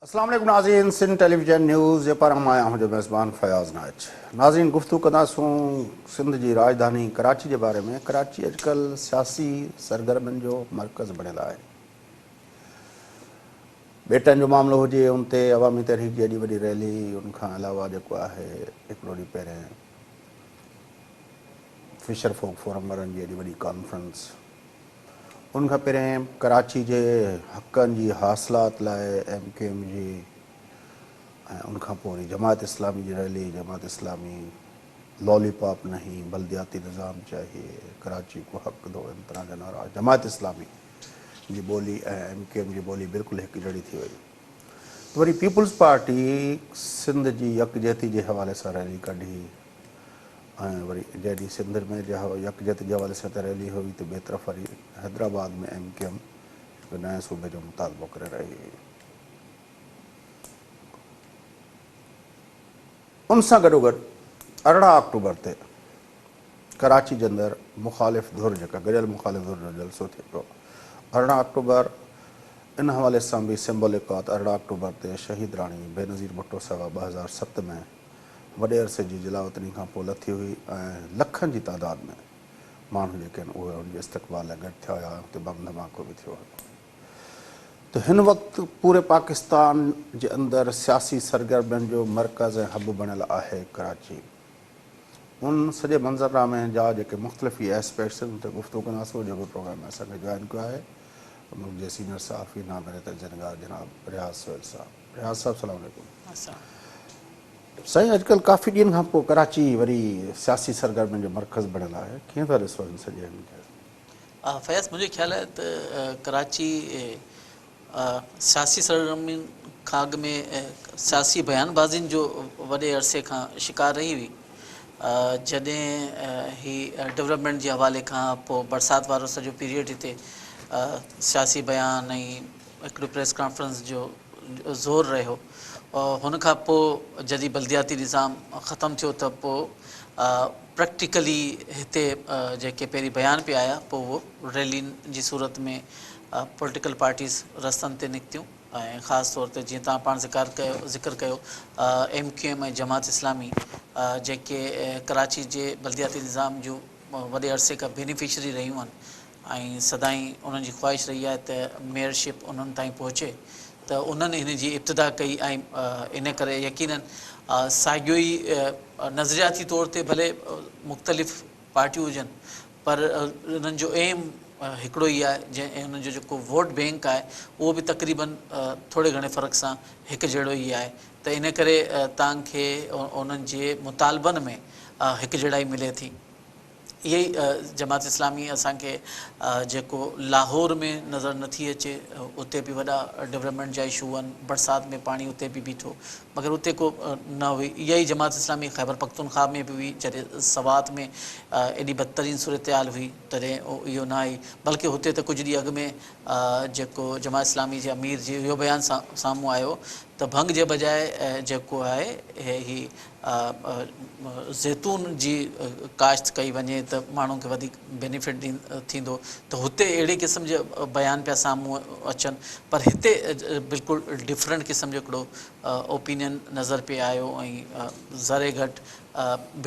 اسلام عليڪم ناظرين سنڌ ٽيليويزن نيوز جي پاران مان آهيان اوهان جو ميزبان فياض نائچ ناظرين گفتگو ڪنداسون سنڌ جي راڄڌاني ڪراچي جي باري ۾ ڪراچي اڄڪلهه سياسي سرگرمين جو مرڪز بڻيل آهي ٻيٽن جو معاملو هجي ان تي عوامي تحريڪ جي ايڏي وڏي ريلي ان کان علاوه جيڪو آهي هڪڙو ڏينهن پهرين فشر فوڪ فورم وارن جي ايڏي وڏي ڪانفرنس ان کان پهرين ڪراچي جي حقن جي حاصلات لاء ايم ڪيو ايم جي ۽ ان کان پوء وري جماعت اسلامي جي ريلي، جماعت اسلامي لولي پاپ نهين بلدياتي نظام چاهيي، ڪراچي ڪو حق دو ان طرح جا نعرا جماعت اسلامي جي ٻولي ۽ ايم ڪيو ايم جي ٻولي بلڪل هڪ جهڙي ٿي وئي ته وري پيپلز پارٽي سنڌ جي يڪجهتي جي حوالي سان ريلي ڪڍي. ۽ وري جنهن ڏينهن سنڌ ۾ يڪجهتي جي حوالي سان هتي ريلي هئي ته ٻئي طرف وري حيدرآباد ۾ ايم ڪيو ايم هڪ نئين صوبي جو مطالبو ڪري رهي هئي. ان سان گڏوگڏ 18 آڪٽوبر تي ڪراچي جي اندر مخالف ڌر جيڪا گڏيل مخالف ڌر جو جلسو ٿئي پيو 18 آڪٽوبر ان حوالي سان به سمبولڪ آ ته 18 آڪٽوبر تي شهيد راڻي بينظير ڀٽو صاحبه 2007 ۾ وڏي عرصي جي جلاوطني کان پوء لٿي هئي ۽ لکن جي تعداد ۾ ماڻهو جيڪي آهن اهي هن جي استقبال لاء گڏ ٿيا هيا ۽ اتي بم ڌماڪو به ٿيو هيو ته هن وقت پوري پاڪستان جي اندر سياسي سرگرمين جو مرڪز ۽ حب بڻيل آهي ڪراچي ان سڄي منظرنامي جا جيڪي مختلف اهي اسپيڪٽس آهن ان تي گفتگو ڪنداسون جيڪو پروگرام ۾ اسان کي جوائن ڪيو آهي ملڪ جي سينئر صحافي نامياري تجزيه نگار جناب رياض سهيل صاحب رياض صاحب سلام عليڪم. سائين اڄڪلهه ڪافي ڏينهن کان پوء ڪراچي وري سياسي سرگرمين جو مرڪز بڻيل آهي ڪيئن ٿا ڏسو هن سڄي هن کي؟ فياض منهنجو خيال آهي ته ڪراچي سياسي سرگرمين کان اڳ ۾ سياسي بيان بازين جو وڏي عرصي کان شڪار رهي هئي جڏهن هي ڊولپمينٽ جي حوالي کان پوء برسات وارو سڄو پيريڊ هتي سياسي بيان ۽ هڪڙي پريس ڪانفرنس جو زور رهيو. هن کان پوء جڏهن بلدياتي نظام ختم ٿيو ته پوء پريڪٽيڪلي هتي جيڪي پهرين بيان پئي آيا پوء اهو ريلين جي صورت ۾ پوليٽيڪل پارٽيز رستن تي نڪتيون ۽ خاص طور تي جيئن توهان پاڻ ذڪر ڪيو ذڪر Q M Q M ۽ Jamaat Islami جيڪي ڪراچي جي بلدياتي نظام جون وڏي عرصي کان بينيفشري رهيون آهن ۽ سدائين انهن جي خواهش رهي آهي ته ميئر شپ انهن تائين پهچي ته انهن هن جي ابتدا ڪئي ۽ ان ڪري يقينن ساڳيو ئي نظرياتي طور تي ڀلي مختلف پارٽيون هجن پر انهن جو ايم هڪڙو ئي آهي جنهن انهن جو جيڪو ووٽ بينڪ آهي اهو به تقريبن ٿوري گهڻي فرق سان هڪ جهڙو ئي آهي ته ان ڪري تان کي انهن جي مطالبن ۾ هڪجهڙائي ملي ٿي. اها ئي جماعت اسلامي اسان کي جيڪو لاهور ۾ نظر نه ٿي اچي اتي به وڏا ڊولپمينٽ جا اشو آهن برسات ۾ پاڻي اتي به بيٺو مگر اتي ڪو نه هئي اها ئي جماعت اسلامي خيبر پختونخوا ۾ به هئي جڏهن سوات ۾ ايڏي بدترين صورتحال هئي تڏهن اهو نه آئي بلڪه هتي ته ڪجهه ڏينهن اڳ ۾ جيڪو جماعت اسلامي جي امير جي اهو بيان سامهون آيو ته ڀنگ جي بجاء جيڪو آهي هي زيتون جي ڪاشت ڪئي وڃي ته ماڻهن کي وڌيڪ بينيفٽ ٿيندو ته هتي اهڙي قسم جا بيان پيا سامهون اچن پر هتي بلڪل ڊفرنٽ قسم جو هڪڙو اوپينين نظر پئي آيو ۽ ذري گهٽ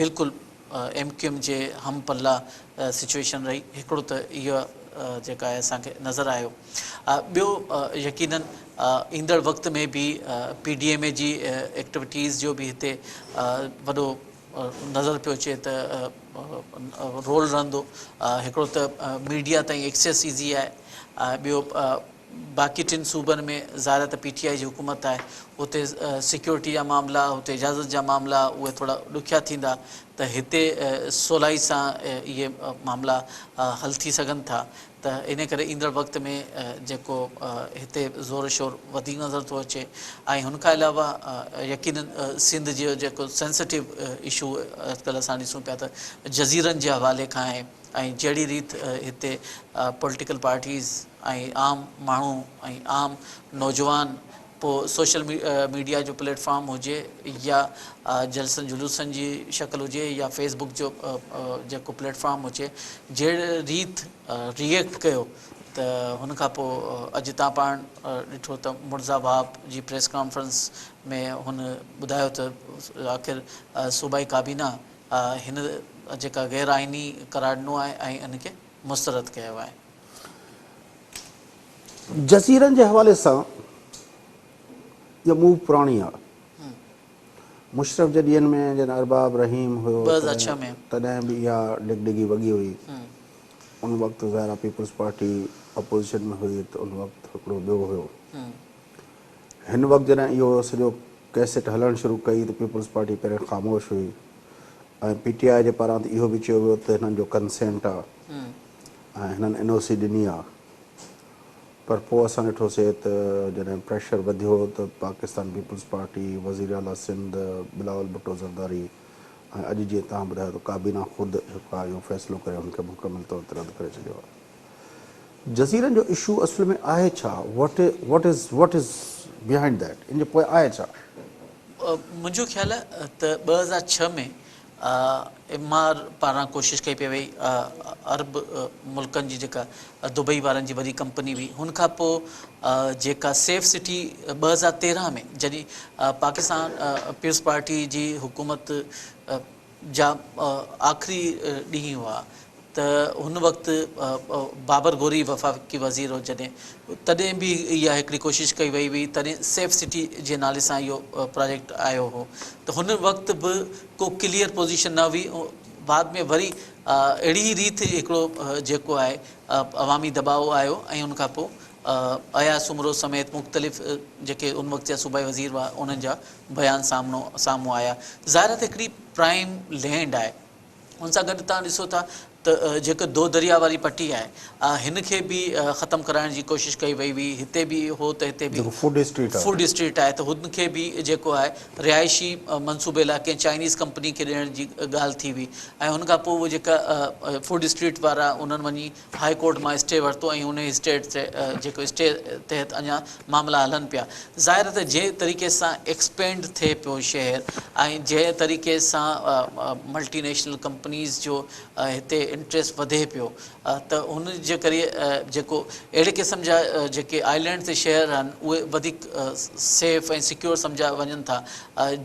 بلڪل ايم ڪيو ايم جي هم پلا سچويشن رهي هڪڙو ته اها جيڪا آهي اسان کي نظر آيو ٻيو يقينن ايندڙ وقت ۾ به پي ڊي ايم اي جي ايڪٽيوٽيز جو به هتي وڏو نظر پيو اچي ته رول رهندو هڪڙو ته ميڊيا تائين ايڪسيس ايزي آهي ٻيو باقي ٽن صوبن ۾ ظاهر آهي ته پي ٽي آء جي حڪومت آهي اتي سيڪيورٽي جا معاملا اتي اجازت جا معاملا اهي ٿورا ڏکيا ٿيندا ته هتي سولائي سان اهي معاملا حل ٿي سگهن ٿا ته ان ڪري ايندڙ وقت ۾ جيڪو هتي زور شور وڌيڪ نظر ٿو اچي ۽ هن کان علاوه يقينن سنڌ جو جيڪو سينسيٽو اشو اڄڪلهه اسان ڏسون پيا ته جزيرن جي حوالي کان آهي ۽ جهڙي ريت هتي پوليٽيڪل پارٽيز ۽ عام ماڻهو ۽ عام نوجوان پوء سوشل ميڊيا جو پليٽ فارم هجي يا جلسن جلوسن جي شڪل هجي يا فيس بڪ جو جيڪو پليٽ فارم هجي جهڙي ريت ري ايڪٽ ڪيو ته هن کان پوء اڄ تان پاڻ ڏٺو ته مرزا وهاب جي پريس ڪانفرنس ۾ هن ٻڌايو ته آخر صوبائي ڪابينا هن جيڪا غير آئيني قرار ڏنو آهي ۽ ان کي مسترد ڪيو آهي. جزيرن جي حوالي سان اها موو پراڻي آهي. مشرف جي ڏينهن ۾ جڏهن ارباب رحيم هيو تڏهن به اها ڊگڊگي وڳي هئي. ان وقت ظاهر آهي پيپلز پارٽي اپوزيشن ۾ هئي ته ان وقت هڪڙو ٻيو هيو. هن وقت جڏهن اهو سڄو ڪيسٽ هلڻ شروع ڪئي ته پيپلز پارٽي پهرين خاموش هئي ۽ پي ٽي آء جي پاران ته اهو به چيو ويو ته هنن جو ڪنسينٽ آهي ۽ هنن اين او سي ڏني آهي. پر پوء اسان ڏٺوسي ته جڏهن پريشر وڌيو ته پاڪستان پيپلز پارٽي، وزير اعليٰ سنڌ بلاول ڀٽو زرداري ۽ اڄ جيئن توهان ٻڌايو ته ڪابينا خود جيڪو آهي اهو فيصلو ڪري ان کي مڪمل طور تي رد ڪري ڇڏيو آهي. جزيرن جو اشو اصل ۾ آهي ڇا؟ What what is what is behind that ان جي پويان آهي ڇا؟ منهنجو خيال آهي ته 2006 ۾ ايم آر پاران ڪوشش ڪئي پئي وئي عرب ملڪن جي جيڪا دبئي وارن جي وڏي ڪمپني هئي هن کان پوء جيڪا سيف سٽي 2013 ۾ جڏهن پاڪستان پيپلز پارٽي جي حڪومت جا آخري ڏينهن هئا ته هن وقت بابر غوري وفاقي وزير هو جڏهن تڏهن به اها هڪڙي ڪوشش ڪئي وئي هئي تڏهن سيف سٽي جي نالي سان اهو پراجيڪٽ آيو هو ته هن وقت به ڪو ڪليئر پوزيشن نه هئي بعد ۾ وري اهڙي ئي ريت هڪڙو جيڪو آهي عوامي دٻاء آيو ۽ ان کان پوء اياز سومرو سميت مختلف جيڪي ان وقت جا صوبائي وزير هئا انهن جا بيان سامهون آيا ظاهر آهي ته هڪڙي پرائم لينڊ آهي ان سان گڏ توهان ڏسو ٿا ته جيڪا دو دريا واري پٽي آهي هن کي به ختم ڪرائڻ جي ڪوشش ڪئي وئي هئي هتي به هو ته هتي به فوڊ اسٽريٽ آهي فوڊ اسٽريٽ آهي ته هن کي به جيڪو آهي رهائشي منصوبي لاء ڪنهن چائنيز ڪمپني کي ڏيڻ جي ڳالهه ٿي هئي ۽ هن کان پوء اهي جيڪا فوڊ اسٽريٽ وارا انهن وڃي هاء ڪورٽ مان اسٽي ورتو ۽ انهي اسٽي جيڪو اسٽي تحت اڃا معاملا هلن پيا. ظاهر ته جنهن طريقي سان ايڪسپينڊ ٿئي پيو شهر ۽ جنهن طريقي سان ملٽي نيشنل ڪمپنيز جو هتي انٽريسٽ وڌي پيو ته ان جي ڪري جيڪو اهڙي قسم جا جيڪي آئلينڊ تي شهر آهن اهي وڌيڪ سيف ۽ سيڪيور سمجهيا وڃن ٿا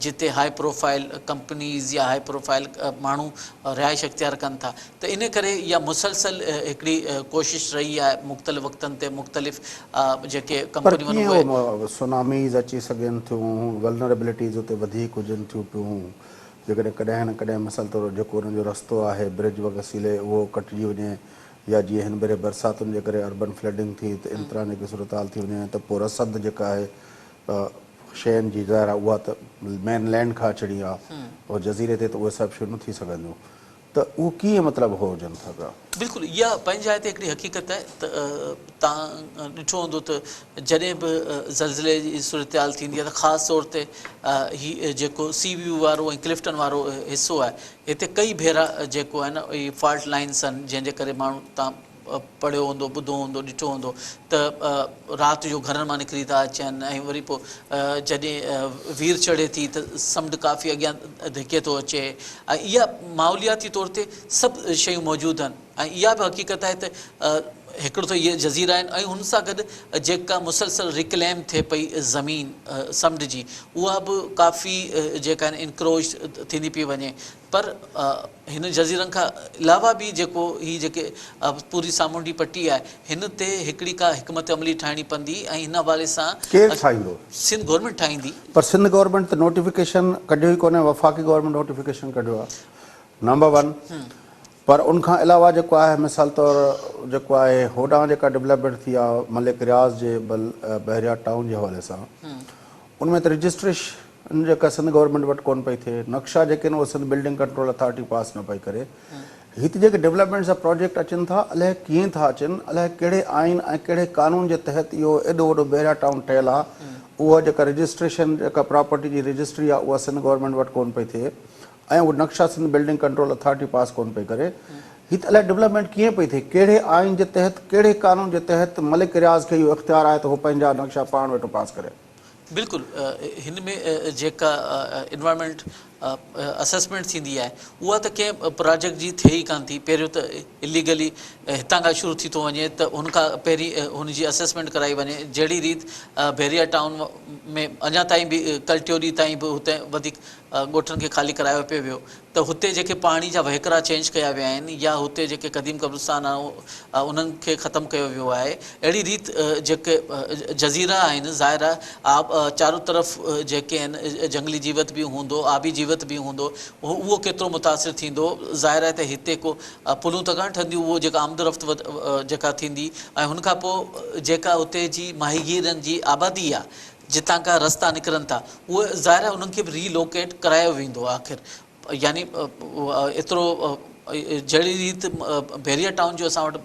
جتي هاء پروفائل ڪمپنيز يا هاء پروفائل ماڻهو رهائش اختيار ڪن ٿا ته ان ڪري اها مسلسل هڪڙي ڪوشش رهي آهي مختلف وقتن تي مختلف جيڪي پر ڪمپنيون ڪيئن اهي. اهو سوناميز اچي سگهن ٿيون، ولنريبلٽيز اتي وڌيڪ هجن ٿيون پيون، جيڪڏهن ڪڏهن نه ڪڏهن مثال طور جيڪو انهن جو رستو آهي برج وسيلي اهو ڪٽجي وڃي يا جيئن هن ڀيري برساتن جي ڪري اربن فلڊنگ ٿي ته ان طرح جيڪي صورتحال ٿي وڃي ته پوء رسد جيڪا آهي شين جي ظاهر آهي اها ته مين لينڊ کان اچڻي آهي اور جزيري تي ته اهي سڀ شيون نه ٿي سگهنديون ته اهو ڪيئن مطلب هو هجن ٿا پيا. بلڪل اها پنهنجي جاء تي هڪڙي حقيقت آهي ته توهان ڏٺو هوندو ته جڏهن به زلزلي جي صورتحال ٿيندي آهي ته خاص طور تي هي جيڪو سي ويو وارو ۽ ڪلفٽن وارو حصو آهي هتي ڪئي ڀيرا جيڪو آهي نه اهي فالٽ لائنس آهن جنهن جي ڪري ماڻهو توهان پڙهيو هوندو، ٻڌو هوندو، ڏٺو هوندو ته رات جو گهرن مان نڪري ٿا اچن ۽ وري پوء جڏهن وير چڙهي ٿي ته سمنڊ ڪافي اڳيان ڌڪي ٿو اچي ۽ اها ماحولياتي طور تي سڀ شيون موجود آهن ۽ اها به حقيقت آهي ته هڪڙو ته اهي جزيرا آهن ۽ ان سان گڏ جيڪا مسلسل ريڪليم ٿئي پئي زمين سمنڊ جي اها به ڪافي جيڪا آهن انڪروچ ٿيندي پئي وڃي پر هن جزيرن کان علاوه به جيڪو هي جيڪي پوري سامونڊي پٽي آهي هن تي هڪڙي ڪا حڪمت عملي ٺاهڻي پوندي ۽ هن حوالي سان ڪير ٺاهيندو؟ سنڌ گورنمينٽ ٺاهيندي. پر سنڌ گورنمينٽ ته نوٽيفڪيشن ڪڍيو ئي ڪونهي وفاقي گورنمينٽ نوٽيفڪيشن ڪڍيو آهي نمبر ون پر ان کان علاوه جيڪو آهي مثال طور جيڪو آهي هوڏانهن جيڪا ڊولپمينٽ ٿي آهي ملڪ رياض جي بل بحريا ٽائون جي حوالي سان ان ۾ ته رجسٽريشن جيڪا سنڌ گورنمينٽ وٽ ڪونه پئي ٿئي، نقشا جيڪي آهن اهي سنڌ بلڊنگ ڪنٽرول اٿارٽي پاس نه پئي ڪري. هت جيڪي ڊولپمينٽس جا پراجيڪٽ اچن ٿا الائي ڪيئن ٿا اچن، الائي ڪهڙي آئين ۽ ڪهڙي قانون جي تحت اهو ايڏو وڏو بحريا ٽائون ٺهيل آهي، اها جيڪا رجسٽريشن جيڪا پراپرٽي جي رجسٽري آهي اها سنڌ گورنمينٽ وٽ ڪونه پئي ٿئي ۽ اهي نقشا سنڌ بلڊنگ ڪنٽرول اٿارٽي پاس ڪونه پئي ڪري. هت الائي ڊولپمينٽ ڪيئن پئي ٿئي، ڪهڙي آئين جي تحت ڪهڙي قانون جي تحت ملڪ رياض کي اهو اختيار آهي ته هو پنهنجا نقشا پاڻ ويٺو پاس ڪري. بلڪل هن ۾ جيڪا انوائرمينٽ اسيسمينٽ ٿيندي آهي اها ته ڪنهن پراجيڪٽ جي ٿئي ئي ڪانه ٿي پهريون ته اليگلي هتان کان شروع ٿي ٿو وڃي ته هن کان پهرين هن جي اسيسمينٽ ڪرائي وڃي جهڙي ريت بحريا ٽائون ۾ اڃا تائين به ڪلٽيوري تائين به هتي وڌيڪ ڳوٺن کي خالي ڪرايو پيو ويو ته هتي جيڪي پاڻي جا وهڪرا چينج ڪيا ويا آهن يا هتي جيڪي قديم قبرستان آهن انهن کي ختم ڪيو ويو آهي اهڙي ريت جيڪي جزيرا آهن ظاهر آهي آب چارو طرف جيڪي آهن جهنگلي جيوت به هوندو آبي جيوت به هوندو اهو ڪيترو متاثر ٿيندو ظاهر آهي ته هتي ڪو پلون ته ڪانه ٺهنديون اهو جيڪا آمد رفت جيڪا ٿيندي ۽ هن کان پوء جيڪا اتي جي ماهيگيرن جي آبادي آهي جتان کان رستا نڪرن ٿا اهي ظاهر آهي انهن کي به ري لوڪيٽ ڪرايو ويندو آخر يعني ايترو جهڙي ريت بحريا ٽائون جو اسان وٽ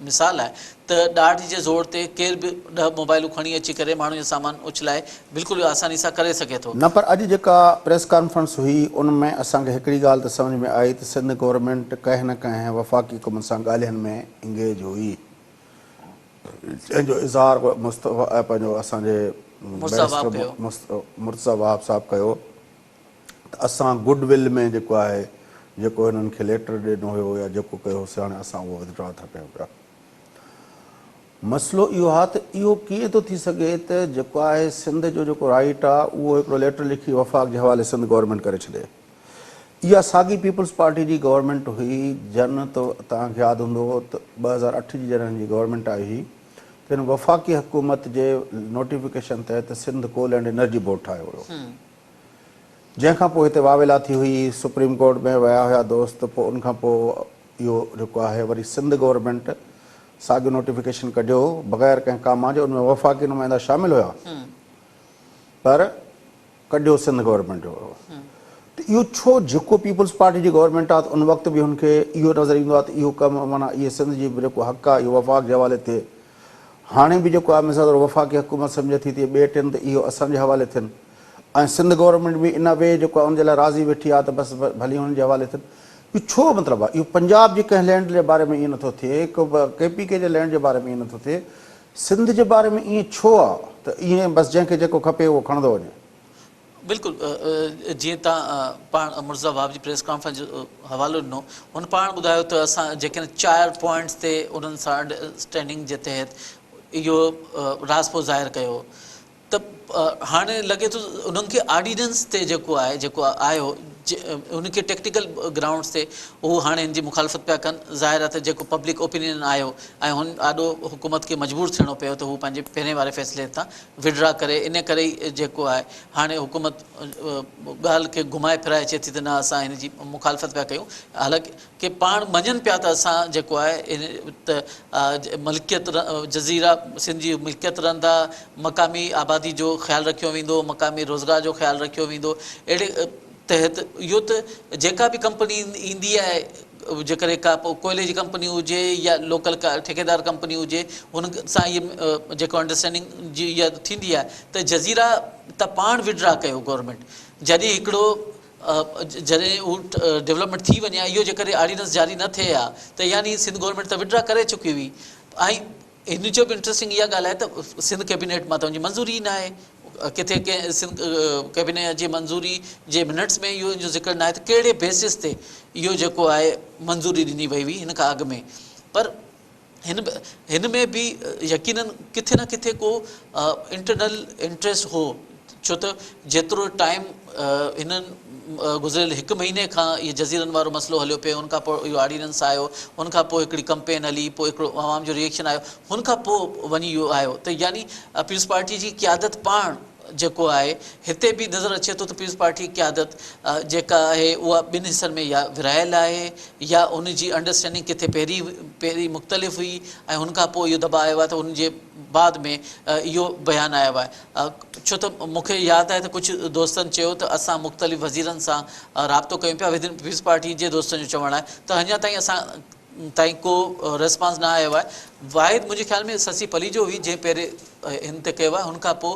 مثال آهي ته ڏاڍ جي زور تي ڪير به ڏهه موبائلون کڻي اچي ڪري ماڻهن جو سامان اڇلائي بلڪل آساني سان ڪري سگهي ٿو. نه پر اڄ جيڪا پريس ڪانفرنس هئي ان ۾ اسان کي هڪڙي ڳالهه ته سمجهه ۾ آئي ته سنڌ گورنمينٽ ڪنهن نه ڪنهن وفاقي حڪومت سان ڳالهين ۾ انگيج هئي. جنهن جو اظهار مصطفيٰ پنهنجو اسان جي بئريسٽر مرتضيٰ وهاب صاحب ڪيو ته اسان گڊ will ۾ جيڪو آهي جيڪو هنن کي ليٽر ڏنو هيو يا جيڪو ڪيو هوسي هاڻي اسان اهو ودڊرا ٿا ڪيون پيا. مسئلو اهو آهي ته اهو ڪيئن ٿو ٿي سگهي ته جيڪو آهي سنڌ جو جيڪو رائيٽ آهي اهو هڪڙو ليٽر لکي وفاق جي حوالي سنڌ گورنمينٽ ڪري ڇڏي. اها ساڳي پيپلز پارٽي جي گورنمينٽ هئي جن ته توهان کي ياد هوندو ته 2008 جي جڏهن هن جي گورنمينٽ آئي هئي ته هن وفاقي حڪومت جي نوٽيفڪيشن تحت Sindh coal and energy board ٺاهيو هيو جنهن کان پوء هتي واويلا ٿي هئي سپريم ڪورٽ ۾ ويا هيا دوست پوء ان کان پوء اهو جيڪو آهي وري سنڌ گورنمينٽ ساڳيو نوٽيفڪيشن ڪڍيو بغير ڪنهن ڪاما جي ان ۾ وفاقي نمائندا شامل هيا پر ڪڍيو سنڌ گورنمينٽ جو هيو ته اهو ڇو جيڪو پيپلز پارٽي جي گورنمينٽ آهي ته ان وقت به هن کي اهو نظر ايندو آهي ته اهو ڪم معنيٰ اهي سنڌ جي جيڪو حق آهي اهو وفاق جي حوالي ٿئي هاڻي به جيڪو آهي مثال طور وفاقي حڪومت سمجهي ٿي ته ٻئي ٽن ته اهو اسان جي حوالي ٿين ۽ سنڌ گورنمينٽ به ان وي جيڪو آهي ان جي لاء راضي ويٺي آهي ته بس ڀلي هنن جي حوالي ٿين اهو ڇو مطلب آهي اهو پنجاب جي ڪنهن لينڊ جي باري ۾ ائين نٿو ٿئي ڪي پي ڪي جي لينڊ جي باري ۾ ائين نٿو ٿئي سنڌ جي باري ۾ ائين ڇو آ ته ائين بس جنهن کي جيڪو کپي اهو کڻندو وڃي. بلڪل جيئن توهان پاڻ مرتضيٰ وهاب جي پريس ڪانفرنس جو حوالو ڏنو هن پاڻ ٻڌايو ته اسان جيڪڏهن چار پوائنٽس تي انهن سان انڊرسٽينڊنگ جي تحت اهو راضپو ظاهر ڪيو ته هاڻي لڳي ٿو انهن کي آرڊيننس تي جيڪو آهي جيڪو آيو ان کي ٽيڪنيڪل گرائونڊز تي هو هاڻي هن جي مخالفت پيا ڪن ظاهر آهي ته جيڪو پبلڪ اوپينين آيو ۽ هن آڏو حڪومت کي مجبور ٿيڻو پيو ته هو پنهنجي پهرين واري فيصلي تان وڊرا ڪري ان ڪري ئي جيڪو آهي هاڻي حڪومت ڳالهه کي گهمائي ڦرائي چئي ٿي ته نه اسان هن جي مخالفت پيا ڪيون حالانڪه ڪي پاڻ مڃن پيا ته اسان جيڪو آهي ته ملڪيت جزيره سنڌ جي ملڪيت رهندا، مقامي آبادي جو خيال رکيو ويندو، مقامي روزگار جو خيال رکيو ويندو، اهڙي تحت اهو ته جيڪا به ڪمپني ايندي آهي جيڪڏهن ڪا ڪوئلي جي ڪمپني هجي يا لوڪل ڪا ٺيڪيدار ڪمپني هجي هن سان اهي جيڪو انڊرسٽينڊنگ جي اها ٿيندي آهي ته جزيره ته پاڻ وڊرا ڪيو گورنمينٽ جڏهن هڪڙو جڏهن هو ڊولپمينٽ ٿي وڃي ها اهو جيڪڏهن آرڊيننس جاري نه ٿئي ها ته يعني سنڌ گورنمينٽ ته وڊرا ڪري چڪي هئي ۽ هن جو به انٽرسٽنگ اها ڳالهه آهي ته سنڌ ڪيبينيٽ مان ته ان جي منظوري ئي نه آهي ڪٿي ڪنهن سنڌ ڪيبينيٽ جي منظوري جي منٽس ۾ اهو ان جو ذڪر نه آهي ته ڪهڙي بيسس تي اهو جيڪو آهي منظوري ڏني وئي هئي هن کان اڳ ۾ پر هن هن ۾ به يقينن ڪٿي نه ڪٿي ڪو انٽرنل انٽريسٽ هو ڇو ته جيترو ٽائيم هنن گذريل هڪ مهيني کان اهي جزيرن وارو مسئلو هليو پئي ان کان پوء اهو آرڊيننس آيو ان کان پوء هڪڙي ڪمپين هلي پوء هڪڙو عوام جو ريئيڪشن آيو هن کان پوء وڃي اهو آيو ته يعني پيپلز پارٽي جي قيادت پاڻ جيڪو آهي هتي به نظر اچي ٿو ته پيپلز پارٽي قيادت جيڪا آهي اها ٻن حصن ۾ يا ورهايل آهي يا ان جي انڊرسٽينڊنگ ڪٿي پهرين پهرين مختلف هئي ۽ ان کان پوء اهو دٻاء آيو آهي ته ان جي بعد ۾ اهو بيان آيو آهي ڇو ته مون کي ياد آهي ته ڪجهه دوستن چيو ته اسان مختلف وزيرن سان رابطو ڪيون پيا ودن پيپلز پارٽي جي دوستن جو چوڻ آهي ته اڃا تائين اسان تائين ڪو ريسپانس نه آيو آهي. واحد منهنجي خيال ۾ سسي پليجو هئي جنهن پهرين هن تي ڪيو آهي. هن کان پوء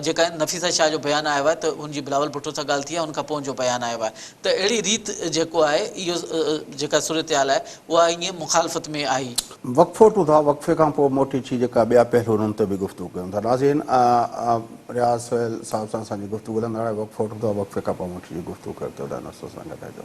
جيڪا نفيسه شاهه جو بيان آيو آهي ته هن جي بلاول ڀٽو سان ڳالهه ٿي آهي، هن کان پوء هن جو بيان آيو آهي ته اهڙي ريت جيڪو آهي اهو جيڪا صورتحال آهي اها ائين مخالفت ۾ آئي. وقفو وٺون ٿا، وقفي کان پوء موٽي اچي جيڪا ٻيا پهلو انهن تي به گفتگو ڪيون ٿا. ناظرين رياض سهيل صاحب سان اسان جي گفتگو هلندڙ آهي، وقفو وٺون ٿا، وقفي کان پوء موٽي اچي گفتگو ڪيون ٿا. دوستو سان گڏ رهجو.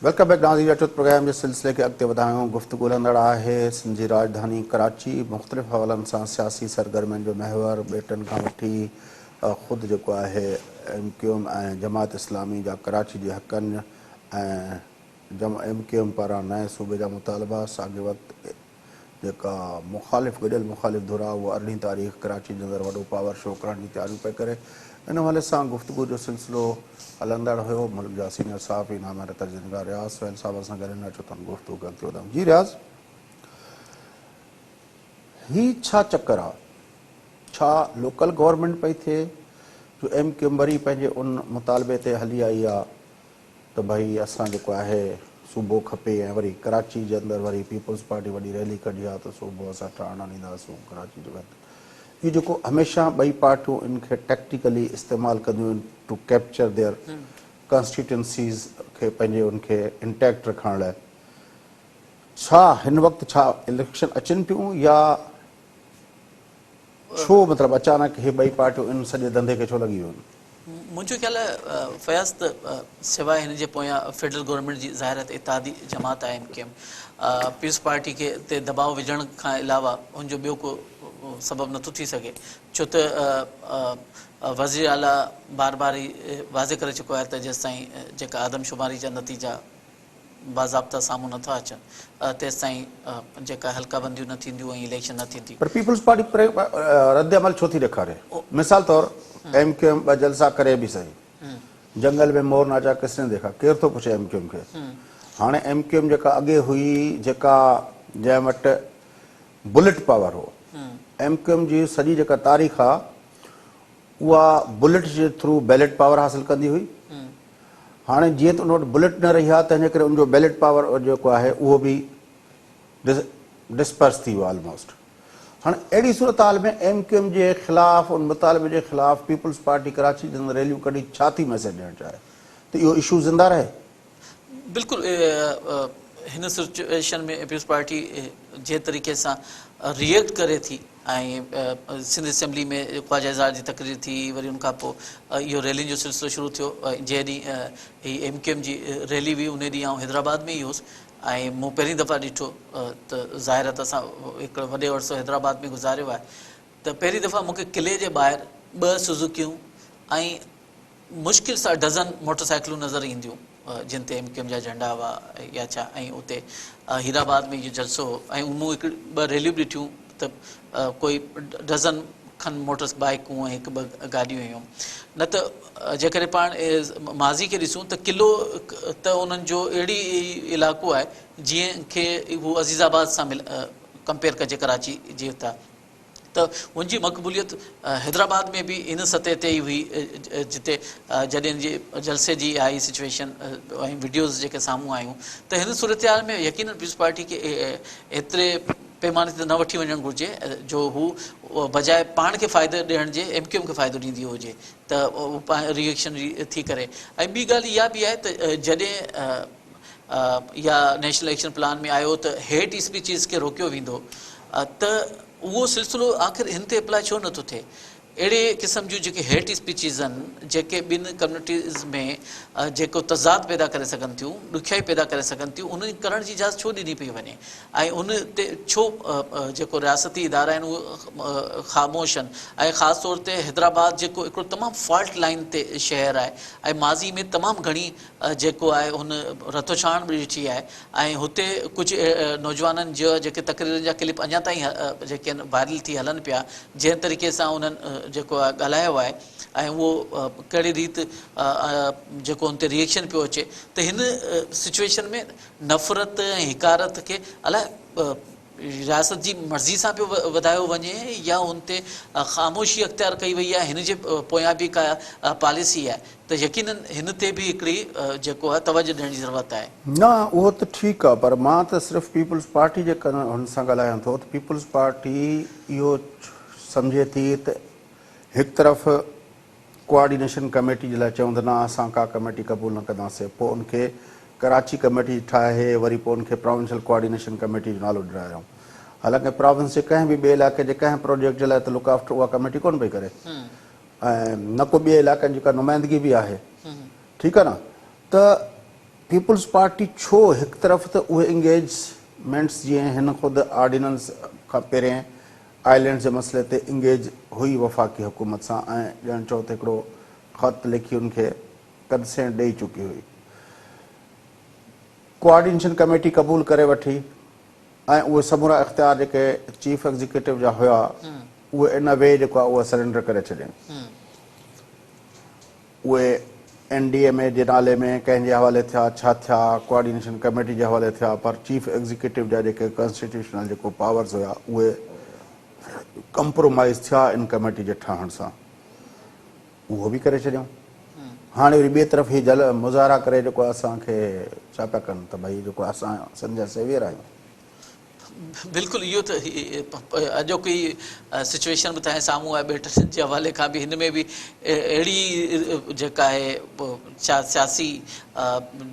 Welcome back ناظرين اچو ته پروگرام جي سلسلي کي اڳتي وڌايون. گفتگو هلندڙ آهي سنڌ جي راڄڌاني ڪراچي مختلف حوالن سان سياسي سرگرمين جو محور ٻيٽن کان وٺي خود جيڪو آهي M Q M ۽ Jamaat Islami جا ڪراچي جي حقن ۽ ايم ڪيو ايم پاران نئين صوبي جا مطالبا ساڳي وقت جيڪا مخالف گڏيل مخالف ڌر آهي اها ارڙهين تاريخ ڪراچي جي اندر وڏو پاور شو ڪرڻ جي تياريون پئي ڪري ان حوالي سان گفتگو جو سلسلو هلندڙ هيو ملڪ جا سينيئر صحافي ناميارا تجزيه نگار رياض سهيل صاحب اسان گڏ آهن اچو ته ان گفتگو کي اڳتي وڌايون جي رياض هي ڇا چڪر آ ڇا لوڪل گورنمينٽ پئي ٿئي جو ايم ڪيو ايم وري پنهنجي ان مطالبي تي هلي آئي آ ته ڀئي اسان جيڪو آهي صوبو کپي ۽ وري ڪراچي جي اندر وري پيپلز پارٽي وڏي ريلي ڪڍي آ ته صوبو اسان ٺاهڻ نه ڏينداسون ڪراچي جو اهو جيڪو هميشه ٻئي پارٽيون ان کي ٽيڪٽيڪلي استعمال ڪنديون آهن ٽو ڪيپچر their constituencies کي پنهنجي ان کي انٽيڪٽ رکڻ لاء ڇا هن وقت ڇا اليڪشن اچن پيون يا ڇو مطلب اچانڪ هي ٻئي پارٽيون ان سڄي ڌنڌي کي ڇو لڳي ويون آهن؟ منهنجو خيال آهي فياض ته سواء هن جي پويان فيڊرل گورنمينٽ جي ظاهر آهي ته اتحادي جماعت آهي M Q M peoples party کي تي دٻاء وجهڻ کان علاوه ان جو ٻيو ڪو سبب نٿو ٿي سگهي ڇو ته وزير اعليٰ بار بار هي واضح ڪري چڪو آهي ته جيستائين جيڪا آدمشماري جا نتيجا باضابطا سامهون نه ٿا اچن تيستائين جيڪا حلقه بنديون نه ٿينديون ۽ اليڪشن نه ٿيندي. پر پيپلز پارٽي رد عمل ڇو ٿي ڏيکاري؟ مثال طور ايم ڪيو ايم ٻه جلسا ڪري به سهي. جنگل ۾ مور ناچا ڪس ني ديکا؟ ڪير ٿو پڇي ايم ڪيو ايم کي؟ هاڻي ايم ڪيو ايم جيڪا اڳي هئي جيڪا جنهن وٽ بلٽ پاور هو ايم ڪيو ايم جي سڄي جيڪا تاريخ آ اها بلٽ جي ٿرو بيلٽ پاور حاصل ڪندي هئي. هاڻي جيئن ته ان وٽ بلٽ نه رهي آهي تنهن جي ڪري ان جو بيلٽ پاور جيڪو آهي اهو به ڊسپرس ٿي ويو آلموسٽ. هاڻي اهڙي صورتحال ۾ ايم ڪيو ايم جي خلاف ان مطالبي جي خلاف پيپلز پارٽي ڪراچي جي اندر ريليون ڪڍي ڇا ٿي ميسيج ڏيڻ چاهي ته اهو اشو زنده رهي؟ بلڪل هن سچوئيشن ۾ پيپلز پارٽي جنهن طريقي سان ريئيڪٽ ڪري ٿي ۽ سنڌ اسيمبلي ۾ خواجه اظهار جي تقرير ٿي وري ان کان پوء اهو ريلين جو سلسلو شروع ٿيو جنهن ڏينهن هي ايم ڪيو ايم جي ريلي هئي ان ڏينهن آئون حيدرآباد ۾ ئي هوس ۽ مون پهرين دفعا ڏٺو ته ظاهر آهي ته اسان هڪڙو وڏو عرصو حيدرآباد ۾ گذاريو آهي ته پهرين دفعا مون کي قلعي جي ٻاهر ٻه سوزوڪيون ۽ مشڪل سان ڊزن موٽر سائيڪلون نظر اينديون جن تي ايم ڪيو ايم جا جهنڊا هئا يا ڇا ۽ اتي هيرآباد ۾ اهو جلسو هو ۽ مون هڪ ٻه ريليون به ڏٺيون ته ڪوئي ڊزن کن موٽر بائيڪون ۽ هڪ ٻه گاڏيون هيون نه ته جيڪڏهن پاڻ ماضي کي ڏسون ته قلعو ته انهن جو اهڙي علائقو آهي جنهن کي هو عزيز آباد سان ڪمپيئر ڪجي ڪراچي جي ته ته ان جي مقبوليت حيدرآباد ۾ به ان سطح تي ئي هئي جتي جڏهن جي جلسي جي آئي سچويشن ۽ وڊيوز جيڪي سامهون آيون ته هن صورتحال ۾ يقينن پيپلز پارٽي کي ايتري پيماني تي نه وٺي وڃڻ گهرجي جو هو بجاء پاڻ کي فائدو ڏيڻ جي ايم ڪيو ايم کي فائدو ڏيندي هجي ته ريئيڪشن ٿي ڪري ۽ ٻي ڳالهه اها به آهي ته جڏهن يا نيشنل ايڪشن پلان ۾ آيو ته هيٽ اسپيچز کي روڪيو ويندو ته اهو سلسلو آخر هن تي اپلاء ڇو نٿو ٿئي؟ اهڙي قسم جون جيڪي هيٽ اسپيچز آهن جيڪي ٻن ڪميونٽيز ۾ جيڪو تضاد پيدا ڪري سگهن ٿيون، ڏکيائي پيدا ڪري سگهن ٿيون، انهن ڪرڻ جي اجازت ڇو ڏني پئي وڃي ۽ ان تي ڇو جيڪو رياستي ادارا آهن اهي خاموش آهن ۽ خاص طور تي حيدرآباد جيڪو هڪڙو تمام فالٽ لائين تي شهر آهي ۽ ماضي ۾ تمام گهڻي جيڪو آهي هن رتوڇاڻ به ڏٺي آهي ۽ هتي ڪجهه نوجوانن جا جيڪي تقريرن جا ڪلپ اڃا تائين جيڪي آهن وائرل ٿي هلن پيا جنهن طريقي سان انهن جيڪو آهي ڳالهايو آهي ۽ اهو ڪهڙي ريت جيڪو ان تي ريئيڪشن پيو اچي ته هن سچويشن ۾ نفرت ۽ حقارت کي الائي رياست جي مرضي سان پيو وڌايو وڃي يا ان تي خاموشي اختيار ڪئي وئي آهي هن جي پويان به ڪا پاليسي آهي ته يقينن هن تي به هڪڙي جيڪو آهي توجه ڏيڻ جي ضرورت آهي. نه اهو ته ٺيڪ آهي پر مان ته صرف پيپلز پارٽي جي هن سان ڳالهايان ٿو ته پيپلز پارٽي اهو سمجهي ٿي ته هڪ طرف ڪوآرڊينيشن ڪميٽي جي لاء چيون ته نه اسان ڪا ڪميٽي قبول نه ڪنداسين پوء ان کي ڪراچي ڪميٽي ٺاهي وري پوء ان کي پراونشل ڪوآرڊينيشن ڪميٽي جو نالو ڏيرايائون حالانڪه پراونس جي ڪنهن به ٻئي علائقي جي ڪنهن پروجيڪٽ جي لاء ته لڪ آفٽر اها ڪميٽي ڪونه پئي ڪري ۽ نه ڪو ٻئي علائقن جي ڪا نمائندگي به آهي ٺيڪ آهي نه ته پيپلز پارٽي ڇو هڪ طرف ته اهي انگيجمينٽس جيئن هن خود آرڊيننس کان پهرين آئلينڊز جي مسئلي تي انگيج هئي وفاقي حڪومت سان ۽ ڄڻ چئو ته هڪڙو خط لکي ان کي ڪنسينٽ ڏئي چڪي هئي. ڪوآرڊينشن ڪميٽي قبول ڪري وٺي ۽ اهي سمورا اختيار جيڪي چيف ايگزيڪيوٽو جا هيا اهي ان وي جيڪو آهي اهي سرينڊر ڪري ڇڏيائين. اهي اين ڊي ايم اي جي نالي ۾ ڪنهن جي حوالي ٿيا، ڇا ٿيا، ڪوآرڊينيشن ڪميٽي جي حوالي ٿيا پر چيف ايگزيڪيوٽو جا جيڪي ڪانسٽيٽيوشنل جيڪو پاورز هيا اهي ڪمپرومائيز ٿيا ان ڪميٽي جي ٺاهڻ سان اهو به ڪري ڇڏيائون. هاڻي وري ٻئي طرف هي جل مظاهرا ڪري جيڪو اسان کي ڇا پيا ڪن ته ڀئي جيڪو اسان سنڌ جا سيويئر آهيون. بلڪل اهو ته اڄوڪي سچويشن به توهان جي سامهون آهي ٻيٽن جي حوالي کان به هن ۾ به اهڙي جيڪا آهي سياسي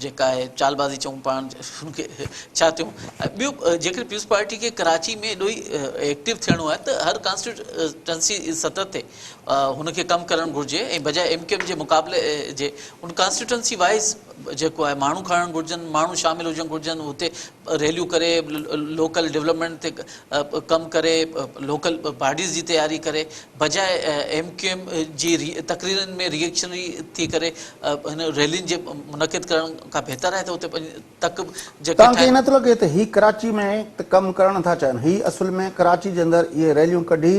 جيڪا آهي چالبازي چئون پاڻ ان کي ڇا چئون ٻيو جيڪڏهن پيپلز پارٽي کي ڪراچي ۾ ايڏو ئي ايڪٽو ٿيڻو آهي ته هر ڪانسٽيٽوئنسي سطح تي هن کي ڪم ڪرڻ گهرجي ۽ بجاء ايم ڪيو ايم جي مقابلي جي ان ڪانسٽيٽوئنسي وائز جيڪو آهي ماڻهو کڻڻ گهرجن ماڻهو شامل هجڻ گهرجن اتي ريليون ڪري لوڪل ڊولپمينٽ تي ڪم ڪري لوڪل باڊيز جي تياري ڪري بجاء ايم ڪيو ايم جي تقريرن ۾ ريئڪشنري ٿي ڪري هن ريلين جي منعقد ڪرڻ کان بهتر آهي ته اتي تڪ جيڪي توهان کي ائين نٿو لڳي ته هي ڪراچي ۾ ته ڪم ڪرڻ ٿا چاهين هي اصل ۾ ڪراچي جي اندر اهي ريليون ڪڍي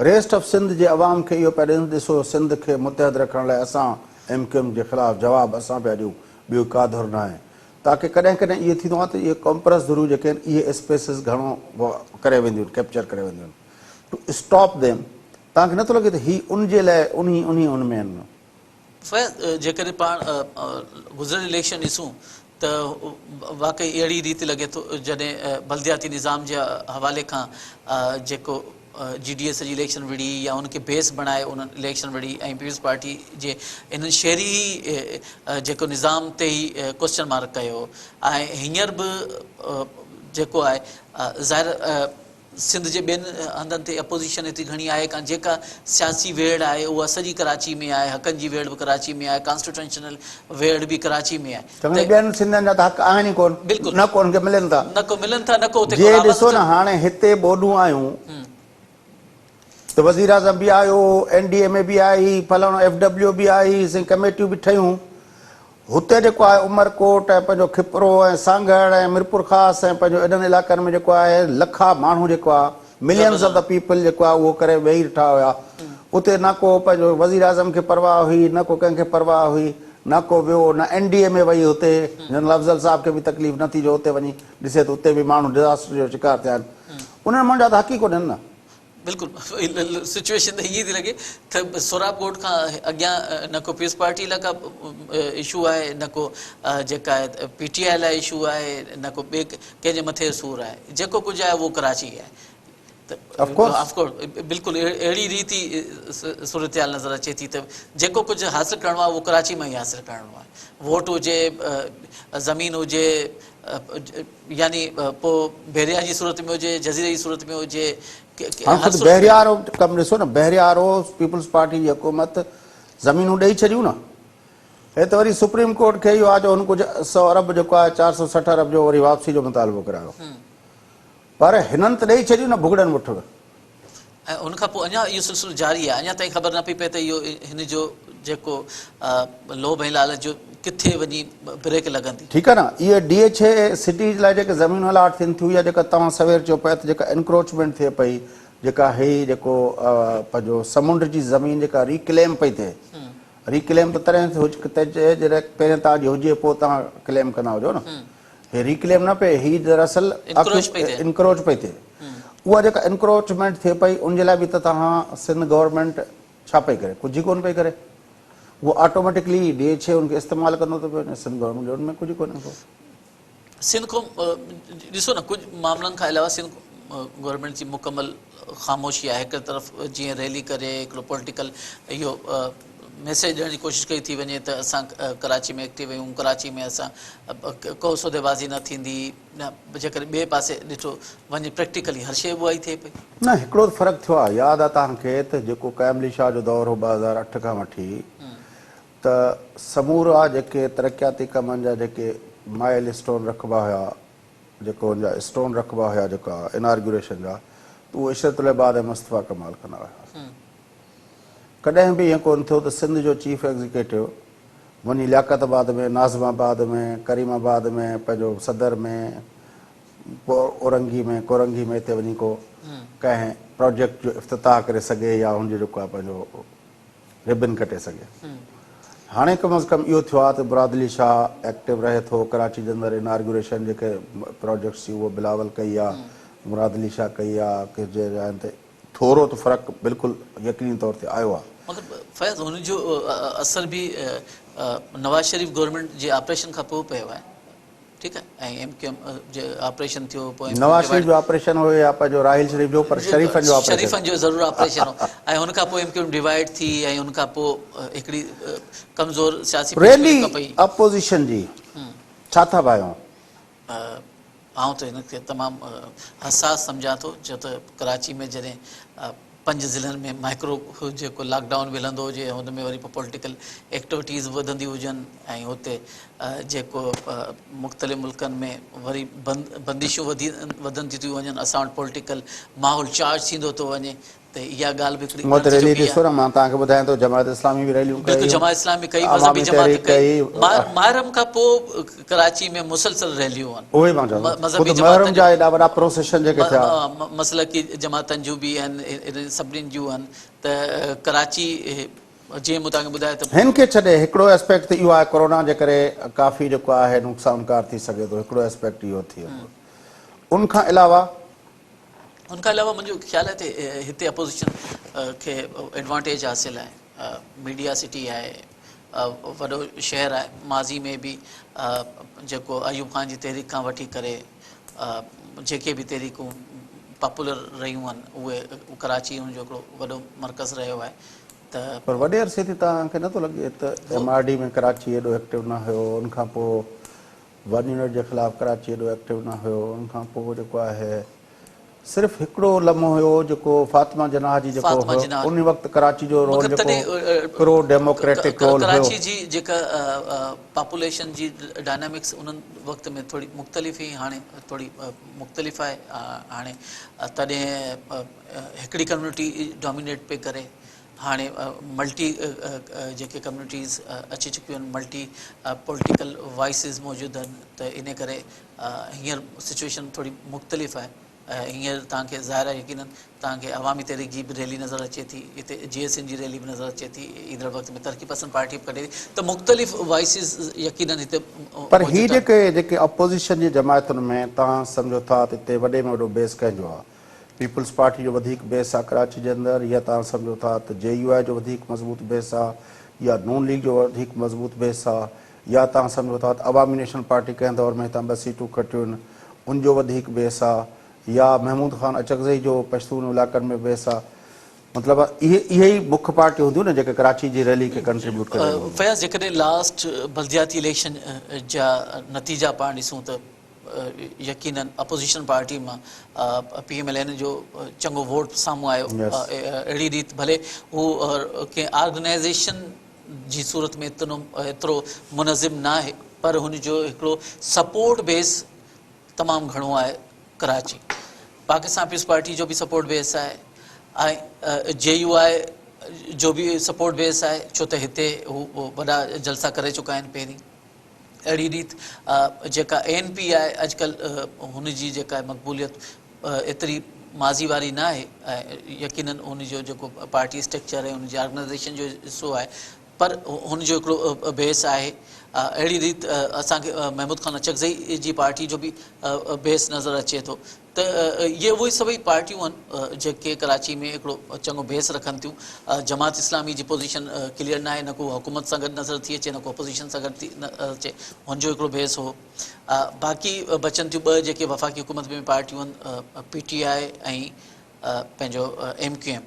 ريسٽ آف سنڌ جي عوام کي اهو پيا ڏين ڏسو سنڌ کي متحد رکڻ لاء اسان ايم ڪيو ايم جي خلاف جواب اسان پيا ڏيون ٻيو ڪا ڌر ناهي تاڪه ڪڏهن ڪڏهن اهو ٿيندو آهي ته اهي قومپرست ڌريون جيڪي آهن اهي اسپيسز گهڻو ڪري وينديون آهن ڪيپچر ڪري وينديون آهن ٽو اسٽاپ ديم توهان کي نٿو لڳي ته هي ان جي لاء انهي انهي ان ۾ آهن. فيض جيڪڏهن پاڻ گذريل اليڪشن ڏسون ته واقعي اهڙي ريت لڳي ٿو جڏهن بلدياتي نظام جي حوالي کان جيڪو جي ڊي اي سڄي اليڪشن وڙهي يا ان کي بيس بڻائي انهن اليڪشن وڙهي ۽ پيپلز پارٽي جي انهن شهري جيڪو نظام تي ئي ڪوسچن مارڪ ڪيو ۽ هينئر به جيڪو آهي ظاهر سنڌ جي ٻين هنڌن تي اپوزيشن ايتري گهڻي آهي ڪانه جيڪا سياسي ويڙهه آهي اها سڄي ڪراچي ۾ آهي حقن جي ويڙهه به ڪراچي ۾ آهي ڪانسٽيٽوئنشنل ويڙهه به ڪراچي ۾ آهي چڱو ٻين سنڌين جا ته حق آهن ئي ڪونه بلڪل نه ڪو انهن کي ملن ٿا. نه ڪو ملن ٿا نه ڪو اتي جي ڪو آواز ڏسو نه هاڻي هتي ٻوڏون آيون ته وزيراعظم به آيو اين ڊي ايم اي به آئي فلاڻو ايف ڊبليو به آئي سائين ڪميٽيون به ٺهيون هتي جيڪو آهي عمرڪوٽ ۽ پنهنجو کپرو ۽ سانگهڙ ۽ ميرپورخاص ۽ پنهنجو انهن علائقن ۾ جيڪو آهي لکا ماڻهو جيڪو آهي ملينز آف the people جيڪو آهي اهو ڪري ويهي رٺا هيا اتي نه ڪو پنهنجو وزيراعظم کي پرواهه هئي نه ڪو ڪنهن کي پرواهه هئي نه ڪو ويو نه اين ڊي ايم اي وئي اتي جنرل افضل صاحب کي به تڪليف نه ٿي جو اتي وڃي ڏسي ته اتي به ماڻهو ڊزاسٽر جو شڪار ٿيا آهن انهن ماڻهن جا ته حق ئي ڪونهن نه. بلڪل سچوئيشن ته ائين ٿي لڳي ته سهراب ڳوٺ کان اڳيان نه ڪو پيپلز پارٽي لاء ڪا اشو آهي نه ڪو جيڪا آهي پي ٽي آء لاء اشو آهي نه ڪو ٻئي ڪنهن جي مٿي سور آهي جيڪو ڪجهه آهي اهو ڪراچي آهي ته آف ڪورس بلڪل اهڙي ريت ئي صورتحال نظر اچي ٿي ته جيڪو ڪجهه حاصل ڪرڻو آهي اهو ڪراچي مان ئي حاصل ڪرڻو آهي ووٽ هجي زمين هجي يعني پوء بحريا جي صورت ۾ هجي جزيري جي صورت ۾ هجي هاڻ خود بحريا وارو ڪم ڏسو نه بحريا وارو پيپلز پارٽي جي حڪومت زمينون ڏئي ڇڏيون نه هي ته وري سپريم ڪورٽ کي اهو آهي جو هن ڪجهه سو ارب جيڪو آهي 460 ارب جو وري واپسي جو مطالبو ڪرايو پر هنن ته ڏئي ڇڏيون نه ڀڳڙن مٺ به. ۽ ان کان پوء اڃا اهو سلسلو جاري آهي اڃا تائين خبر نه پئي پئي ته اهو هن جو جيڪو لوڀ ۽ لالچ جو ڪٿي وڃي بريڪ لڳندي. ٺيڪ آهي نه اهي ڊي ايڇ اي سٽيز لاء جيڪي زمينون الاٽ ٿين ٿيون يا جيڪا توهان سوير چيو پيا ته جيڪا انڪروچمينٽ ٿئي پئي جيڪا هي جيڪو پنهنجو سمنڊ جي زمين جيڪا ريڪليم پئي ٿئي، ريڪليم ته تڏهن ٿئي جڏهن پهرين توهان جي هجي پوء توهان ڪليم ڪندا هجو نه. هي ريڪليم نه پئي، هي دراصل انڪروچ پئي ٿئي. اها جيڪا انڪروچمينٽ ٿئي پئي ان جي لاء به ته توهان سنڌ گورنمينٽ ڇا پئي ڪري؟ ڪجهه ئي ڪونه پئي ڪري. اهو آٽوميٽڪلي ڊي ايڇ اي ان کي استعمال ڪندو ٿو پيو وڃي، سنڌ گورنمينٽ جو ان ۾ ڪجهه ڪونهي ڪو. سنڌ کان ڏسو نه ڪجهه معاملن کان علاوه سنڌ گورنمينٽ جي مڪمل خاموشي آهي. هڪ طرف جيئن ريلي ڪري هڪڙو پوليٽيڪل اهو ميسيج ڏيڻ جي ڪوشش ڪئي ٿي وڃي ته اسان ڪراچي ۾ ايڪٽيو آهيون، ڪراچي ۾ اسان ڪو سوديبازي نه ٿيندي، جيڪڏهن ٻئي پاسي ڏٺو وڃي پريڪٽيڪلي هر شيء اها ئي ٿئي پئي. نه هڪڙو ته فرق ٿيو آهي، ياد آهي توهان کي ته جيڪو قائم علي شاهه جو دور هو 2008 کان وٺي ته سمورا جيڪي ترقياتي ڪمن جا جيڪي مائل اسٽون رکبا هيا، جيڪو ان جا اسٽون رکبا هيا جيڪا انارگيوريشن جا ته اهو عشرت العباد ۽ مصطفيٰ ڪمال ڪندا هيا. ڪڏهن به ائين ڪونه ٿيو ته سنڌ جو چيف ايگزيڪيٽو وڃي لياقت آباد ۾، ناظم آباد ۾، ڪريم آباد ۾، پنهنجو صدر ۾، اورنگي ۾، ڪورنگي ۾ اتي وڃي ڪو ڪنهن پراجيڪٽ جو افتتاح ڪري سگهي يا ان جو جيڪو آهي پنهنجو ربن ڪٽي سگهي. هاڻي ڪم از ڪم اهو ٿيو آهي ته مراد علي شاهه ايڪٽو رهي ٿو، ڪراچي جي اندر انارگيوريشن جيڪي پراجيڪٽس جي اهو بلاول ڪئي آهي، مراد علي شاهه ڪئي آهي، ڪي جي جاين تي ٿورو ته فرق بلڪل يقيني طور تي آيو آهي. مطلب فيض هن جو اثر به نواز شريف گورنمينٽ جي آپريشن کان پوء پيو آهي. ٺيڪ آهي ۽ ايم ڪيو ايم جو آپريشن ٿيو پوء ايم نواز شريف جو آپريشن هو يا پنهنجو راحيل شريف جو پر شريفن جو آپريشن شريفن جو ضرور آپريشن هو ۽ ان کان پوء ايم ڪيو ايم ڊيوائيڊ ٿي ۽ ان کان پوء هڪڙي ڪمزور سياسي ريلي اپوزيشن جي ڇا ٿا ڀانيو؟ آئون ته هن کي تمام حساس سمجهان ٿو ڇو ته ڪراچي ۾ جڏهن پنج ضلعن ۾ مائڪرو جيڪو لاڪ ڊائون به هلندو هجي ۽ ان ۾ وري پوء پوليٽيڪل ايڪٽوٽيز به وڌنديون هجن ۽ اتي جيڪو مختلف ملڪن ۾ وري بندشون وڌي وڌنديون ٿيون وڃن اسان وٽ پوليٽيڪل ماحول چارج ٿيندو ٿو وڃي ته اها ڳالهه به هڪڙي هونء ته ريلي ڏسو نه مان توهان کي ٻڌايان ٿو جماعت اسلامي به ريليون ڪيون بلڪل جماعت اسلامي ڪئي مذهبي جماعت ڪئي محرم کان پوء ڪراچي ۾ مسلسل ريليون آهن. اهو ئي مان چوان ٿو. خود محرم جا ايڏا وڏا پروسيشن جيڪي ٿيا. مسلڪي جماعتن جون به آهن انهن سڀني جون آهن ته ڪراچي جيئن مون توهان کي ٻڌايو ته. هن کي ڇڏي هڪڙو اسپيڪٽ ته اهو آهي ڪورونا جي ڪري ڪافي جيڪو آهي نقصانڪار ٿي سگهي ٿو هڪڙو اسپيڪٽ اهو ٿئي ٿو ان کان علاوه. ان کان علاوه منهنجو خيال آهي ته هتي اپوزيشن کي ايڊوانٽيج حاصل آهي ميڊيا سٽي آهي وڏو شهر آهي ماضي ۾ به جيڪو ايوب خان جي تحريڪ کان وٺي ڪري جيڪي به تحريڪون پاپولر رهيون آهن اهي ڪراچي ان جو هڪڙو وڏو مرڪز رهيو آهي ته پر وڏي عرصي تي توهان کي نٿو لڳي ته ايم آر ڊي ۾ ڪراچي ايڏو ايڪٽو نه هيو ان کان پوء ون يونٽ جي خلاف ڪراچي ايڏو ايڪٽو نه هيو ان کان پوء جيڪو آهي صرف هڪڙو لمحو هيو جيڪو فاطمه جناح جي جيڪو هيو ان وقت ڪراچي جو رول جيڪو پرو ڊيموڪريٽڪ رول هيو. ڪراچي جي جيڪا پاپوليشن جي ڊائنامڪس انهن وقت ۾ ٿوري مختلف هئي هاڻي ٿوري مختلف آهي هاڻي تڏهن هڪڙي ڪميونٽي ڊومينيٽ پئي ڪري هاڻي ملٽي جيڪي ڪميونٽيز اچي چڪيون آهن ملٽي پوليٽيڪل وائسز موجود آهن ته ان ڪري هينئر سچويشن ٿوري مختلف آهي هينئر توهان کي ظاهر آهي يقينن توهان کي عوامي تحريڪ جي به ريلي نظر اچي ٿي هتي جي ايس اين جي ريلي به نظر اچي ٿي ايندڙ وقت ۾ ترقي پسند پارٽي به ڪڍي ٿي ته مختلف وائسز يقينن هتي پر هي جيڪي جيڪي اپوزيشن جي جماعتن ۾ توهان سمجهو ٿا ته هتي وڏي ۾ وڏو بيس ڪنهن جو آهي پيپلز پارٽي جو وڌيڪ بيس آهي ڪراچي جي اندر يا توهان سمجهو ٿا ته جي يو آء جو وڌيڪ مضبوط بيس آهي يا نون ليگ جو وڌيڪ مضبوط بيس آهي يا توهان سمجهو ٿا ته عوامي نيشنل پارٽي ڪنهن دور ۾ هتان ٻه سيٽون کٽيون آهن ان جو وڌيڪ بيس آ يا محمود خان اچڪزئي جو پشتون علائقن ۾ بيس آ مطلب اهي اهي ئي مک پارٽيون هونديون نه جيڪي ڪراچي جي ريلي کي ڪنٽريبيوٽ ڪري رهيون هونديون. فياض جيڪڏهن لاسٽ بلدياتي اليڪشن جا نتيجا پاڻ ڏسون ته يقينن اپوزيشن پارٽي مان پي ايم ايل اين جو چڱو ووٽ سامهون آيو اهڙي ريت ڀلي هو ڪنهن آرگنائيزيشن جي صورت ۾ ايترو منظم ناهي پر هن جو هڪڙو سپورٽ بيس تمام گهڻو آهي ڪراچي پاڪستان پيپلز پارٽي جو به سپورٽ بيس آهي ۽ جي يو آء جو به سپورٽ بيس آهي ڇو ته هتي هو وڏا جلسا ڪري چڪا آهن پهرين اهڙي ريت جيڪا اي اين پي آهي اڄڪلهه هن جي جيڪا مقبوليت ايتري ماضي واري نه آهي ۽ يقينن ان جو جيڪو پارٽي اسٽرڪچر ۽ ان جي آرگنائيزيشن جو حصو آهي پر هن جو هڪڙو بيس آهي. اهڙي ريت اسان کي محمود خان اچڪزئي جي پارٽي جو به بيس نظر اچي ٿو ته اهي اهي سڀئي پارٽيون آهن جيڪي ڪراچي ۾ هڪڙو چڱو بيس رکن ٿيون. جماعت اسلامي جي پوزيشن ڪليئر ناهي، نه ڪو حڪومت سان گڏ نظر ٿي اچي نه ڪو اپوزيشن سان گڏ ٿي اچي، هن جو هڪڙو بيس هو. باقي بچن ٿيون ٻه جيڪي وفاقي حڪومت ۾ پارٽيون آهن پي ٽي آء ۽ پنهنجو M Q M.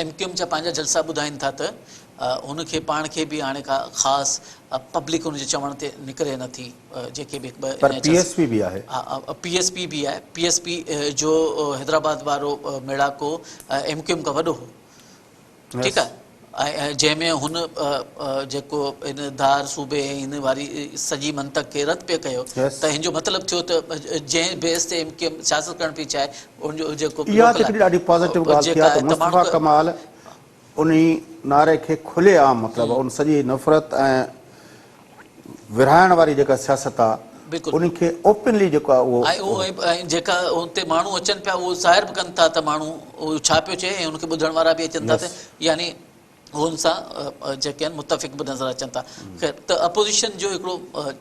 M Q M جا پنهنجا جلسا ٻڌائين ٿا ته هن کي پاڻ کي به هاڻي ڪا خاص پبلڪ ان جي چوڻ تي نڪري نه ٿي جيڪي به هڪ ٻه پر پي ايس پي به آهي. ها پي ايس پي به آهي. پي ايس پي جو حيدرآباد وارو ميڙاڪو ايم ڪيو ايم کان وڏو هو. ٺيڪ آهي ۽ جنهن ۾ هن جيڪو هن ڌار صوبي ۽ هن واري سڄي منطق کي رد پئي ڪيو ته هن جو مطلب ٿيو ته جنهن بيس تي ايم ڪيو ايم سياست ڪرڻ پئي چاهي ان جو جيڪو اها ته هڪڙي ڏاڍي پازيٽو ڳالهه ٿي آهي ته مصطفيٰ ڪمال انهي نعري کي کلي عام مطلب ان سڄي نفرت ۽ ورهائڻ واري جيڪا سياست آ ان کي اوپنلي جيڪو آ اهو. ۽ ۽ جيڪا اتي ماڻهو اچن پيا اهو ظاهر به ڪن ٿا ته ماڻهو اهو ڇا پيو چئي ۽ ان کي ٻڌڻ وارا به اچن ٿا ته يعني هو ان سان جيڪي آهن متفق به نظر اچن ٿا. خير ته اپوزيشن جو هڪڙو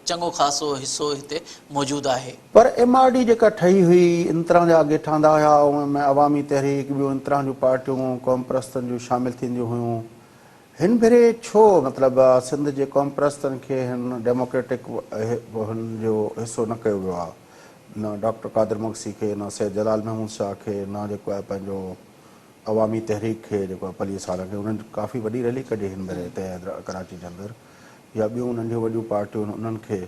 چڱو خاصو حصو هتي موجود آهي. پر ايم آر ڊي جيڪا ٺهي هئي ان طرح جا اڳي ٺهندا هيا ان ۾ عوامي تحريڪ ٻيون ان طرح جون پارٽيون قومپرستن جون شامل ٿينديون هيون هن ڀيري ڇو مطلب سنڌ جي قومپرستن کي هن ڊيموڪريٽڪ هن جو حصو نه ڪيو ويو آ نه ڊاڪٽر قادر مگسي کي نه سيد جلال محمود شاهه کي نه جيڪو آهي پنهنجو عوامي تحريڪ کي جيڪو آهي پلي سالن کي انهن ڪافي وڏي ريلي ڪڍي هن ڀيري هتي ڪراچي جي اندر يا ٻيون ننڍيون وڏيون پارٽيون انهن کي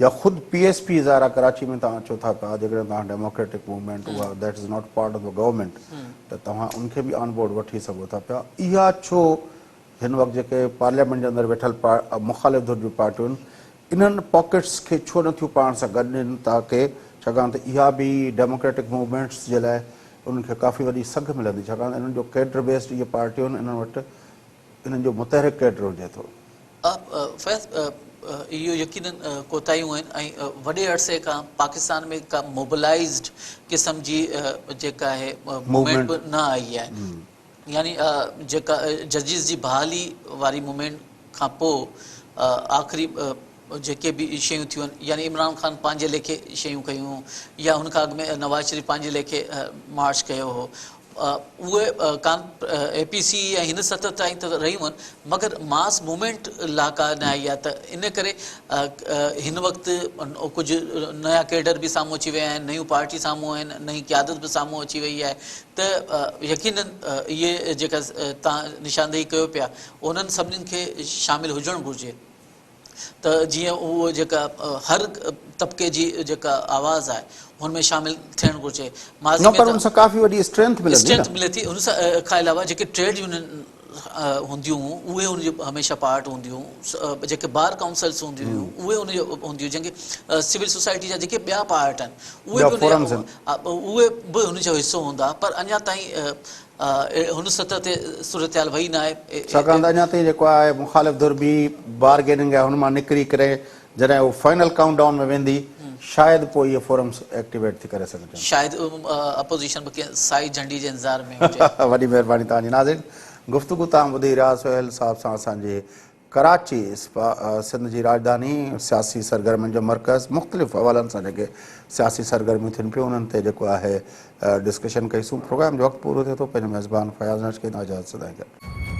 يا خود پي ايس پي ظاهر آهي ڪراچي ۾ توهان اچو ٿا پيا جيڪڏهن توهان ڊيموڪريٽڪ موومينٽ اها that is not part of the government ته توهان ان کي به آن بورڊ وٺي سگهو ٿا پيا اها ڇو هن وقت جيڪي پارليامينٽ جي اندر ويٺل مخالف ڌر جون پارٽيون انهن پاڪيٽس کي ڇو نٿيون پاڻ سان گڏ ڏين تاڪه ڇاڪاڻ ته اها به ڊيموڪريٽڪ موومينٽس جي لاء انهن کي ڪافي وڏي سگهه ملندي ڇاڪاڻ ته انهن جو ڪيڊر بيسڊ اهي پارٽيون انهن وٽ انهن جو متحرڪ ڪيڊر هجي ٿو. فيض، اهو يقينن ڪوتاهيون آهن ۽ وڏي عرصي کان پاڪستان ۾ ڪا موبلائيزڊ قسم جي جيڪا آهي موومينٽ به نه آئي آهي يعني جيڪا ججز جي بحالي واري موومينٽ کان پوء آخري جيڪي به شيون ٿيون آهن يعني عمران خان پنهنجي ليکي شيون ڪيون يا ان کان اڳ ۾ نواز شريف پنهنجي ليکي مارچ ڪيو هو اهي ڪان اي پي سي ۽ هن سطح تائين ته رهيون آهن مگر ماس موومينٽ لا ڪا نه آئي آهي ته ان ڪري هن وقت ڪجهه نيا ڪيڊر به سامهون اچي ويا آهن نيون پارٽي سامهون آهن نئين قيادت به سامهون اچي وئي آهي ته يقينن اهي جيڪا تان نشاندهي ڪيو پيا انهن سڀني کي شامل هجڻ گهرجي ته جيئن اهو جيڪا هر طبقي جي جيڪا آواز آهي هن ۾ شامل ٿيڻ گهرجي ماضي ۾ پر ان سان ڪافي وڏي اسٽرينٿ ملندي اسٽرينٿ ملي ٿي ان سان کان علاوه جيڪي ٽريڊ يونين هونديون هيون اهي ان جو هميشه پارٽ هونديون هيون جيڪي بار ڪائونسلز هونديون هيون اهي ان جو هونديون جنهن کي سول سوسائٽي جا جيڪي ٻيا پارٽ آهن اهي به اهي به ان جو حصو هوندا پر اڃا تائين هن سطح تي صورتحال وئي ناهي. ڇاڪاڻ ته اڃا تائين جيڪو آهي مخالف ڌر به بارگيننگ ۽ هن مان نڪري ڪري جڏهن هو فائنل ڪائونٽ ڊائون ۾ ويندي شايد پوء اهي فورمز ايڪٽيويٽ ٿي ڪري سگهجن. شايد اپوزيشن به ڪنهن سائي جهنڊي جي انتظار ۾ هجي. وڏي مهرباني توهان جي ناظرين گفتگو توهان ٻڌي رهيا سهيل صاحب سان اسان جي ڪراچي سنڌ جي راڄڌاني سياسي سرگرمين جو مرڪز مختلف حوالن سان جيڪي سياسي سرگرميون ٿين پيون انهن تي جيڪو آهي ڊسڪشن ڪئي سون پروگرام جو وقت پورو ٿئي ٿو پنهنجي ميزبان فياض ناز کي اجازت سدائين گڏ.